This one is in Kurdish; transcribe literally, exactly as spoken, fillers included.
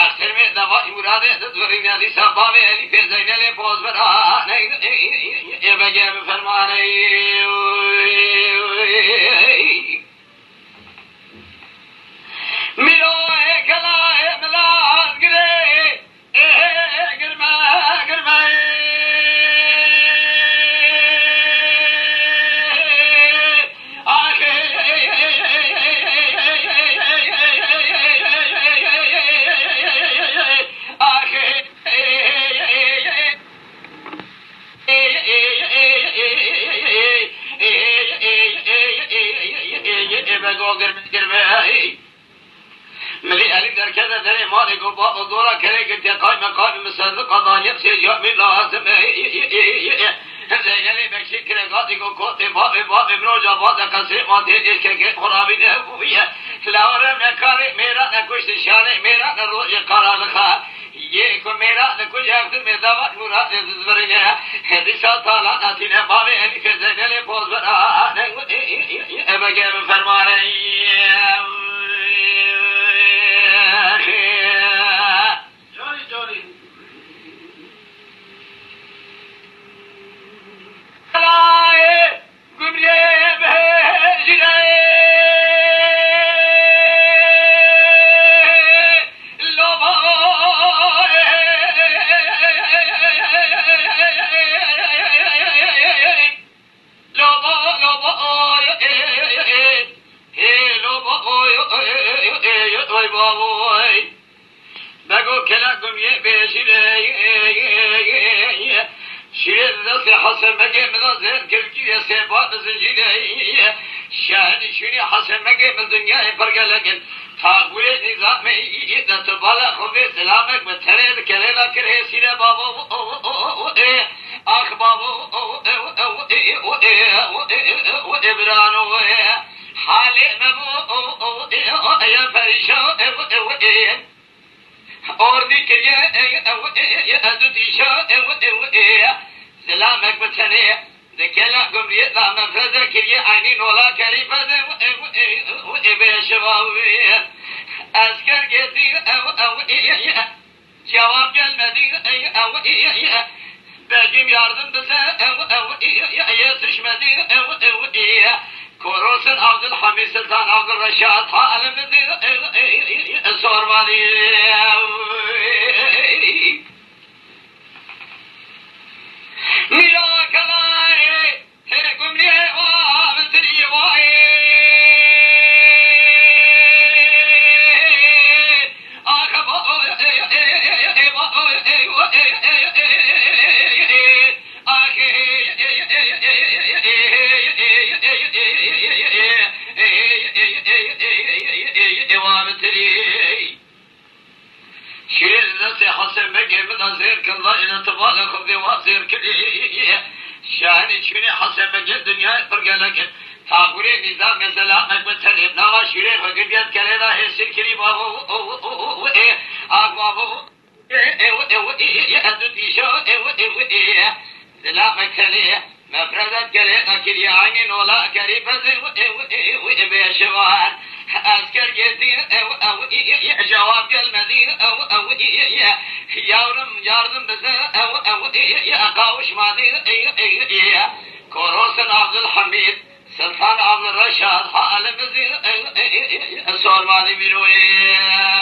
Extirmê deva Muradê dizvirîne dîsa bavê Elîfê Zeynelê pozbira. Ê bege bi fermanê. Mîro ê kela ê milaz girê. Ê girme, girme. Axê. Axê. Ê bego girme, girme. Milî Elî derkete derê malê ku bab û dora kerê girtiye, qayme qayme min sendika daniye sêciya min lazim e. Zeynelê Bekşî kire gatî ku kotê bavê bavê min roja baze qesrê ma tê êşkekê xurabî ne bûye. Lawre ne karê mêra ne kuştî şanê mêra ne rojê qara lixa. Yê ku mêra li ku yexdimê dava Muradê dizvirîne. Dîsa tala natîne bavê Elîfê Zeynelê pozbira. Ebege bi fermanê. Carî carî. Gumriyê bihêjî re. Loba. Loba, loba, oy, ê, ê, loba, oy, oy, oy, babo, oy. Bego kela gumiyê bê şîrê, şîrê di destê Hesen Begê min de zêr kir, cîrê sêba bi zincîrê. Şahinî şûnî Hesen Begê min dinyayê pir gelek in. Taxûrê nîzamê de tu bala xwe vê zilamek bi tenê di kelê de kir hêsîre babo, ê, ax babo, ê, birano, ê, halê me bo, ê, ya perîşan, ê, ê. Ordî kiriye, ew, ew, e, e, e, ez û dîşa, ew, ew, e, e, zilamek bi tenê, di kela gumriyê da mefreze kiriye, eynî nola kerî feze, ew, ew, e, e, e, bê şiva wê. Esker gêtî, ew, ew, e, e, e, cevap gelmedi, ew, ew, e, e, e, Begim yardım bize, ew, ew, e, e, e, yetişmedi, ew, ew, e, e. Korosin Abdülhamid Sultan Abdülreşat ha elimizde, e, e, e, e, sormalı. Mira kalay, he gumye wa, bitri wa, e. Şirê li destê Hesen Begê min de zêr kir, dayê li tivalê xwe vê wa zêr kirî. Şahinî çûnê Hesen Begê dinyayê pir gelek in. Taxûrê nîzam mesela mek bi tenê nava şûrê xwe girdiye dikelê de hêsîr kirî bavo, ê, ak bavo. Ew, ew, ê, ê, ê, ez û dîşa, ew, ew, ê. Zilamê tenê, mefredet gelê, ekiriye, aynî nola, kerî pezê, ew, ew, ê, bêşivan. Esker girdi, ew, ew, ê, ê, ê, cevap gelmedi, ew, ew, ê, ê, ê. Yavrum, yardım bize, ew, ew, ê, ê, ê, kavuşmadı, ê, ê, ê. Korosin Abdülhamid, Sultan Abdülreşat, halimizi, ê, ê, ê, ê, sormadı bir o, ê.